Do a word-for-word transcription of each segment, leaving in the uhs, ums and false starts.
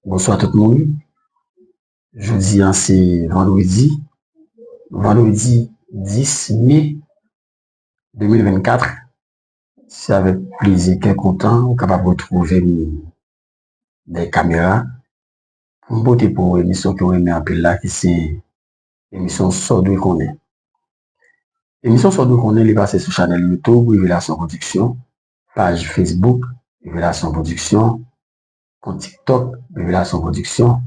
Bonswa tout moun. Jodi a se vandredi, vandredi dis me de mil vennkat. Se avèk plezi, kè kontan, ou kapab retwouve m dèyè kamera pou m pote pou ou emisyon ke w renmen anpil la, ki se emisyon Sa w dwe konnen. Emisyon Sa w dwe konnen, li pase sou chanèl YouTube Revelasyon Production, paj Facebook Revelasyon Production, kont TikTok Revelasyon Production,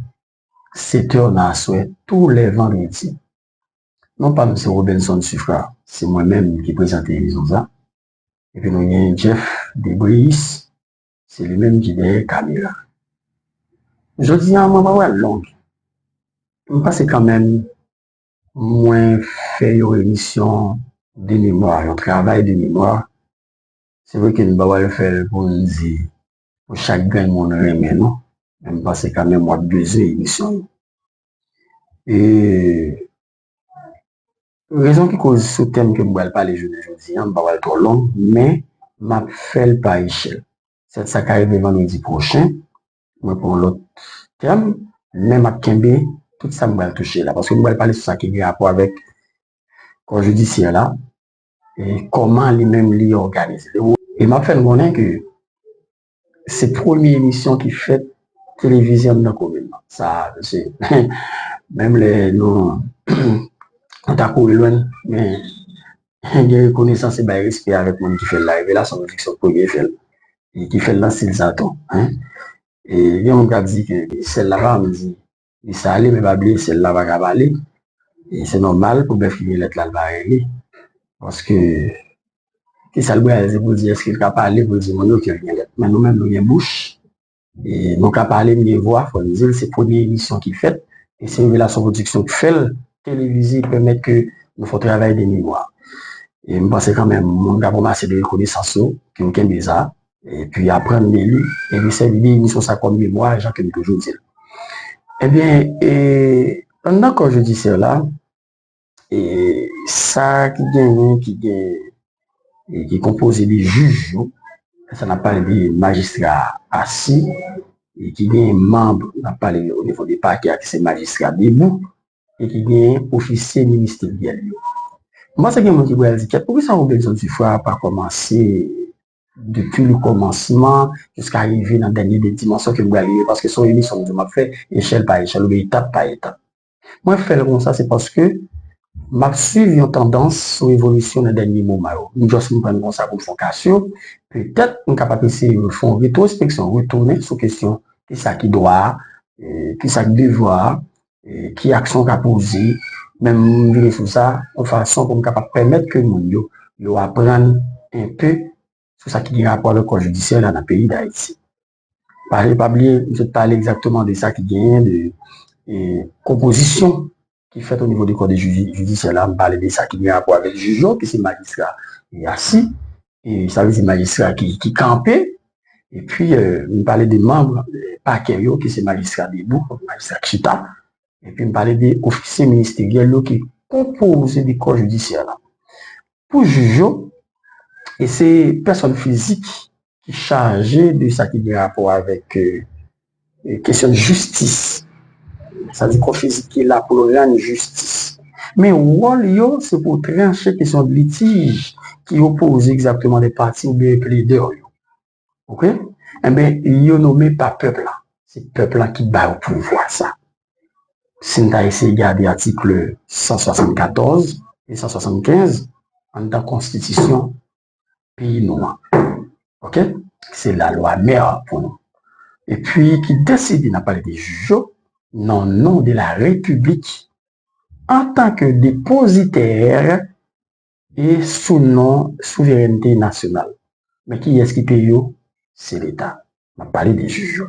sèt è nan aswè tou lè vandredi. Non pa m se Robenson Suffrard, se mwen menm ki prezante emisyon sa. Epi nou gen Jeff Debrius, se li menm ki dèyè kamera. Jodi a, mwen pa pral long. M panse kanmenm mwen fè yon emisyon de memwa, yon travay de memwa. Se vre ke m pa pral fè l pou n di pou chak grenn moun renmen nou, men m panse kanmenm w ap bezwen emisyon yo. E rezon ki koz sou tèm ke m pral pale jounen jodi a, m pa pral twò long, men m ap fè l pa echèl. Sèt sa ka rive vandredi pwochen, mwen pran yon lòt tèm, men m ap kenbe tout sa m pral touche la, paske m pral pale sou sa ki gen rapò avèk kò jidisyè la, e kòman li menm li òganize. E m ap fè n konnen ke se premye emisyon ki fèt televize anndan komin nan. Sa, se, menm lè nou, nou ta kouri lwen, men gen rekonesans e bay respè avèk moun ki fè l la. Revelasyon Production premye fè l, e ki fè l nan stil sa tou, hein. E gen moun k ap di ke sèl la pa, m di, li sale, men pa bliye, sèl la pa ka pale. E se nòmal pou bèf ki gen lèt la, l pa rele. Paske, ki sa l pral di pou l di, èske l ka pale pou l di moun yo ke l gen lèt? Men nou menm, nou gen bouch. E nou ka pale, n gen vwa, fò n di l, se premye emisyon ki fèt. E se Revelasyon Production k fè l, televize, pèmèt ke nou fè yon travay de memwa. E m panse kanmenm, moun k ap ranmase de rekonesans yo, ke n kenbe sa, epi aprann de li, epi sèvi de emisyon sa kòm memwa, jan ke m toujou di l. Ebyen, e, anndan kò jidisyè la, e, sa ki genyen, ki gen, e, ki konpoze de jij yo, sa n ap pale de majistra asi, e ki gen manm, n ap pale o nivo de pakè a, ki se majistra debou, e ki gen ofisye ministeryèl yo. M panse gen moun ki pral di, kèt, poukisa Robenson Suffrard pa kòmanse depi le kòmansman jiska rive nan dènye de dimansyon ke m pral rive, paske se yon emisyon m di w m ap fè echèl pa echèl oubyen etap pa etap. Mwen fè l konsa, se paske m ap swiv yon tandans sou evolisyon nan dènye moman yo. M just m pran l konsa pou m fè yon kasyo. Petèt, m kapab eseye fè yon retwospeksyon, retounen sou kesyon kisa ki dwa a, e, kisa ki devwa a, e, ki aksyon w ka poze, men m vire sou sa, yon fason pou m kapab pèmèt ke moun yo, yo aprann enpe sou sa ki gen rapò avèk kò jidisyè la nan peyi Dayiti. Pa, pa bliye, m sot pale egzakteman de sa ki genyen, de, e, konpozisyon ki fèt o nivo de kò de jidi-, jidisyè la, m pale de sa ki gen rapò avèk jij yo, ki se majistra e asi, e sa vle di majistra ki, ki kanpe, epi, e, m pale de manm, e, pakè yo, ki se majistra debou, majistra ki chita, epi m pale de ofisye ministeryèl yo ki konpoze de kò jidisyè la. Pou jij yo, e se pèsòn fizik ki chaje de sa ki gen rapò avèk, e, e, kesyon jistis. Sa di kò fizik ki la pou l rann jistis. Men wòl yo, se pou tranche kesyon de litij ki opoze egzakteman de pati oubyen pledè yo. Oke? Enben, yo nome pa pèp la. Se pèp la ki ba yo pouvwa sa. Si n ta eseye gade atik san swasannkatòz e san swasannkenz anndan konstitisyon peyi nou an. Oke? Se lalwa mè pou nou. Epi ki deside, n ap pale de jij yo, nan non de la repiblik, antanke depozitè e sou non souverènte nasyonal. Men kiyès ki peye yo? Se Leta. M ap pale de jij yo.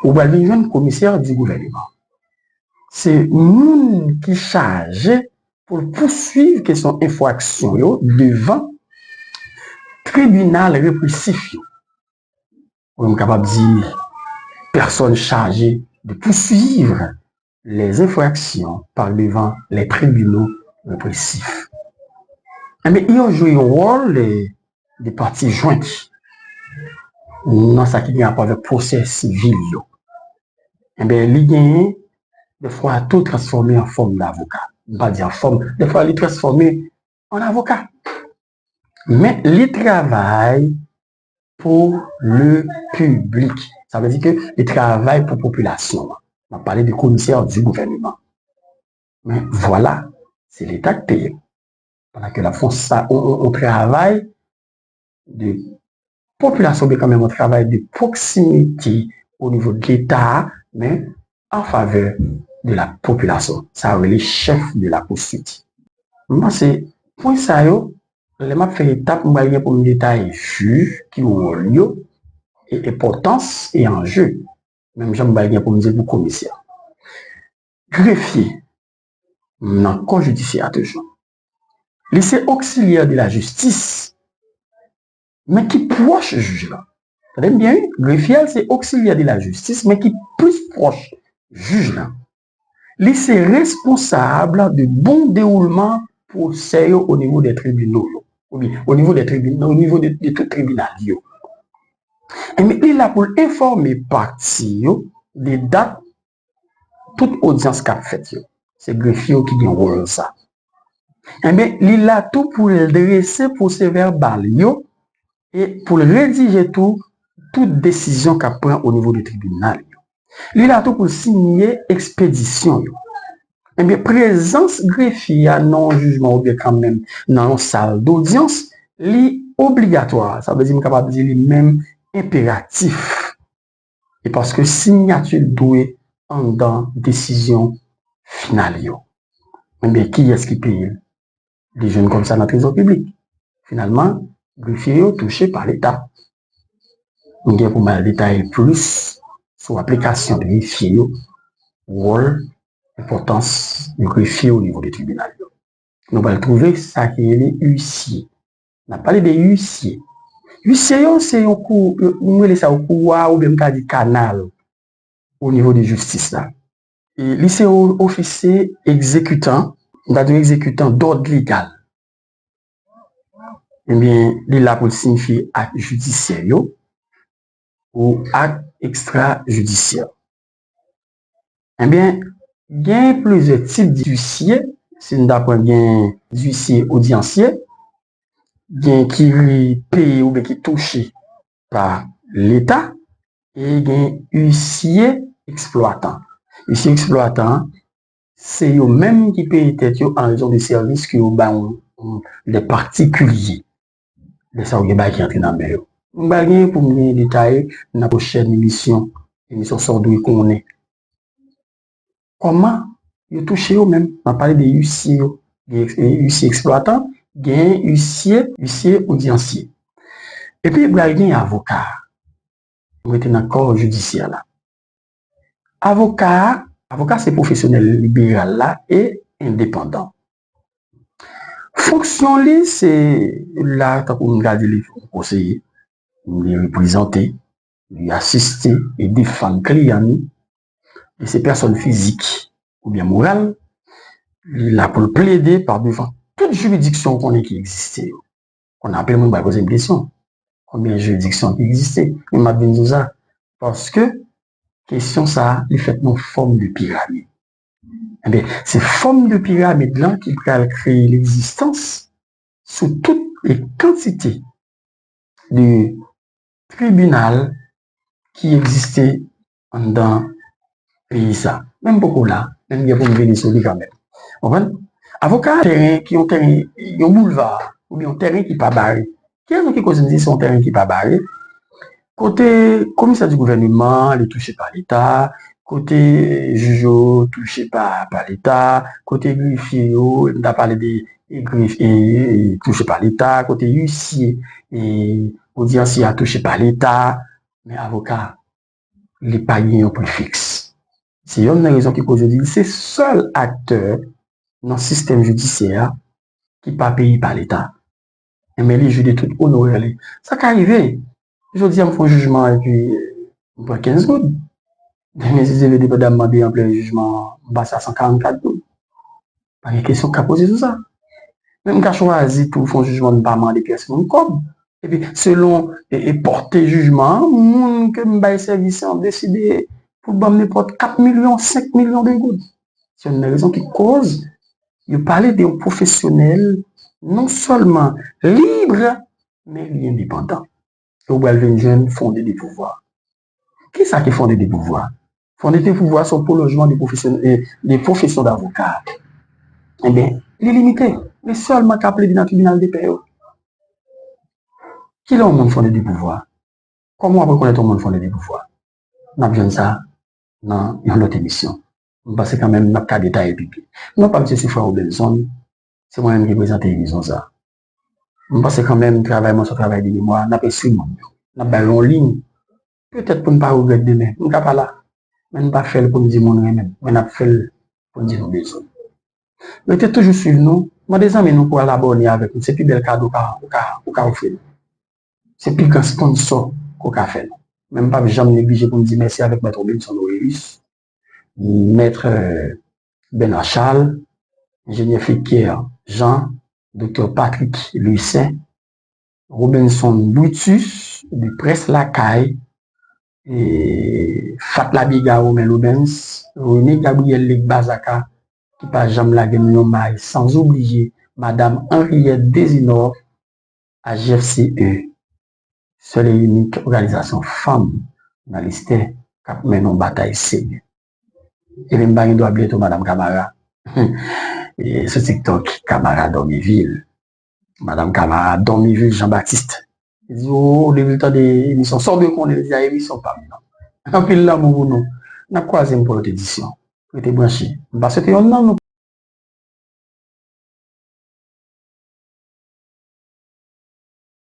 Ou pral vin jwenn komisè di gouvèneman. Se moun ki chaje pou l pouswiv kesyon enfraksyon yo devan tribinal represif yo. Ou menm kapab di, personnes chargées de poursuivre les infractions par devant les tribunaux répressifs. Enben, yo jwe yon wòl de, de pati jwent nan sa ki gen rapò avèk pwosè sivil yo. Enben, li genyen, dèfwa, tou transfòme an fòm davoka. M pa di an fòm, dèfwa, li transfòme an avoka. Men li travay pou le piblik. Sa vle di ke li travay pou popilasyon an. M ap pale de komisè di gouvènman. Men vwala, se Leta k peye. Pandan ke l ap fè yon sa, yon, yon, yon travay de popilasyon, oubyen kanmenm yon travay de pwoksimite o nivo de Leta a, men an favè de la popilasyon. Sa yo rele chèf de la pwoswit. M panse pwen sa yo, lè m ap fè etap, m pral gen pou m detaye jij, ki wòl yo, e enpòtans e anje. Menm jan m pral gen pou m di l pou komisè. Grefye, nan kò jidisyè a toujou. Li se oksilyè de la jistis, men ki pwòch jij la. Tande m byen, wi. Grefye a, se oksilyè de la jistis, men ki plis pwòch jij la. Li se responsab de bon dewoulman pwosè yo o nivo de tribinal yo. Oubyen, o nivo de tribinal, o nivo de, de tout tribinal yo. Enben, li la pou l enfòme pati yo de dat tout odyans k ap fèt yo. Se grefye yo ki gen wòl sa. Enben, li la tou pou l drese pwosè vèbal yo e pou l redije tou tout desizyon k ap pran o nivo de tribinal yo. Li la tou pou l siyen ekspedisyon yo. Enben, prezans grefye a nan yon jijman oubyen kanmenm nan yon sal dodyans, li obligatwa. Sa vle di, m kapab di li menm enperatif. E paske siyati l dwe anndan desizyon final yo. Enben, kiyès ki peye l? Li jwenn kòb sa nan trezò piblik. Finalman, grefye yo touche pa Leta. M gen pou m al detaye plis sou aplikasyon grefye yo, wòl, enpòtans grefye o nivo de tribinal yo. Nou pral twouve sa ki rele isye. N ap pale de isye. Isye yo se yon kou, nou rele sa yo koulwa oubyen m ka di kanal o nivo de jistis la. E li se yon ofisye egzekitan, m ta di yon egzekitan dòd legal. Ebyen, li la pou l siyifye ak jidisyè yo ou ak ekstrajidisyè. Ebyen, gen plizyè tip d'isye, si n ta pran gen isye odyansye, gen ki peye oubyen ki touche pa Leta, e gen isye eksplwatan. Isye eksplwatan, se yo menm ki peye tèt yo an rezon de sèvis ke yo bay yon, yon, de patikilye. Lè sa yo gen bagay ki antre nan men yo. M pral gen pou m gen detaye nan pwochèn emisyon, emisyon sa w dwe konnen. Kòman yo touche yo menm? M ap pale de isye yo. Gen eks-, isye eksplwatan, gen isye, isye odyansye. Epi pral gen avoka. M rete nan kò jidisyè la. Avoka, avoka se pwofesyonèl liberal la e endepandan. Fonksyon li se la, tankou m ka di li konseye, li reprezante, li asiste e defann kliyan li. Li se pèsòn fizik oubyen moral, li la pou l plede pa devan tout jiridiksyon ou konnen ki egziste yo. Kounye a, anpil moun pral poze m kesyon, konbyen jiridiksyon ki egziste? Men m ap vin di w sa, paske kesyon sa a, li fèt nan fòm de piramid. Enben, se fòm de piramid lan ki pral kreye legzistans sou tout e kantite de tribinal ki egziste anndan peyi sa. Men m poko la, men m gen pou m vini sou li kanmenm. Konprann? Avoka a, tèren ki yon tèren, yon boulva, oubyen yon tèren ki pa bare. Ki rezon ki koz m di se yon tèren ki pa bare? Kote komisè di gouvènman, li touche pa Leta, kote jij yo touche pa, pa Leta, kote grefye yo, m ta pale de, e, gref-, e, e, touche pa Leta, kote isye, e, odyansye a touche pa Leta, men avoka, li pa gen yon pri fiks. Se yonn nan rezon ki koz yo di li se sèl aktè nan sistèm jidisyè a ki pa peye pa Leta. Enben, li jwi de tout onorè li. Sa ka rive. Jodi a, m fè yon jijman epi m pran kenz goud. Demen, si Dye vle, depandaman de anplè jijman an, m pase a san karannkat goud. Pa gen kesyon k ka poze sou sa. Men m ka chwazi tou fè yon jijman, m pa mande pyès moun kòb. Epi, selon e, e pòte jijman an, moun ke m bay sèvis lan deside pou l ban m nenpòt kat milyon, senk milyon de goud. Se youn nan rezon ki koz yo pale de yon pwofesyonèl non sèlman lib, men li endepandan. E w pral vin jwenn Fondé de Pouvoir. Kisa ki Fondé de Pouvoir? Fondé de Pouvoir se yon pwolonjman de pwofesyon, eh, de pwofesyon davoka. Ebyen, li limite. Li sèlman ka plede nan tribinal de pè yo. Kilè yon moun Fondé de Pouvoir? Kòman w ap rekonèt yon moun Fondé de Pouvoir? N ap jwenn sa nan yon lòt emisyon. M panse kanmenm n ap ka detaye pi byen. Non pa m se Sifra Robinson, se mwen menm ki prezante emisyon sa. M panse kanmenm travay mwen se yon travay de memwa, n ap enstwi moun yo. N ap ba yo yon liy. Petèt pou n pa regrèt demen. M ka pa la, men n pa fè l pou n di moun renmen m, men n ap fè l pou n di nou bezwen m. Rete toujou swiv nou. Mande zanmi nou pou al abòne avèk nou. Se pi bèl kado ou ka, ou ka, ou ka ofri nou. Se pi gran sponsò ke w ka fè nou. Men m p ap janm neglije pou m di mèsi avèk Mèt Robinson Aurelius, Mèt, euh, Bernard Charles, Enjenyè Feker Jean, Doktè Patrick Louissaint, Robinson Brutus, de Près Lakay, e, Fat Labiga Romain Lubens, René Gabriel Legba Zaka, ki pa janm lage nou yon may, san oubliye Madam Henriette Desinor, H F C E, sèl e inik òganizasyon fanm nan Lestè k ap mennen yon batay serye. Epi m pa gen dwa bliye tou Madam Kamara, e, sou TikTok, Kamara Dormivil. Madam Kamara Dormivil Jean Baptiste. Li di, "O, depi l tande emisyon, sa w dwe konnen," li di, "A, emisyon pa m nan." Anpil lanmou pou nou. N ap kwaze m pou lòt edisyon. Rete branche. M pa swete yonn nan nou